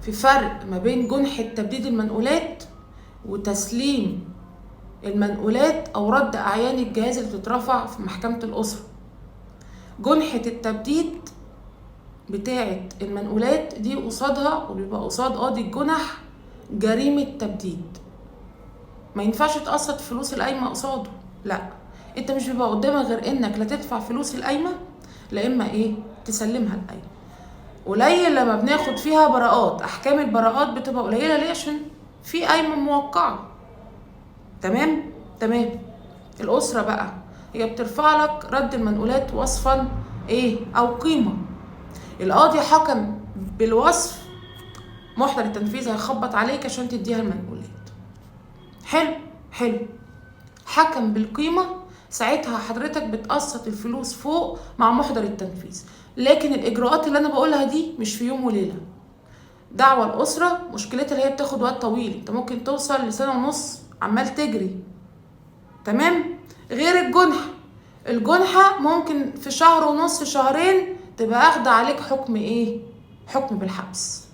في فرق ما بين جنحة تبديد المنقولات وتسليم المنقولات او رد اعيان الجهاز اللي بتترفع في محكمة الاسرة. جنحة التبديد بتاعة المنقولات دي قصادها، وبيبقى قصاد قاضي الجنح، جريمة تبديد. ما ينفعش تقسط فلوس القايمة قصاده، لا، انت مش بيبقى قدامك غير انك لا تدفع فلوس القايمة، لا اما ايه تسلمها القايمة. قليل لما بناخد فيها براءات، احكام البراءات بتبقى قليلة. ليه؟ عشان في قايمة موقعة. تمام تمام. الاسرة بقى هي بترفع لك رد المنقولات وصفا ايه او قيمة. القاضي حكم بالوصف، محضر التنفيذ هيخبط عليك عشان تديها المنقولات. حلو حلو. حكم بالقيمة، ساعتها حضرتك بتقسط الفلوس فوق مع محضر التنفيذ. لكن الإجراءات اللي أنا بقولها دي مش في يوم وليلة. دعوة الأسرة مشكلتها اللي هي بتاخد وقت طويل، انت ممكن توصل لسنة ونص عمال تجري. تمام. غير الجنح، الجنحة ممكن في شهر ونص شهرين تبقى اخده عليك حكم ايه؟ حكم بالحبس.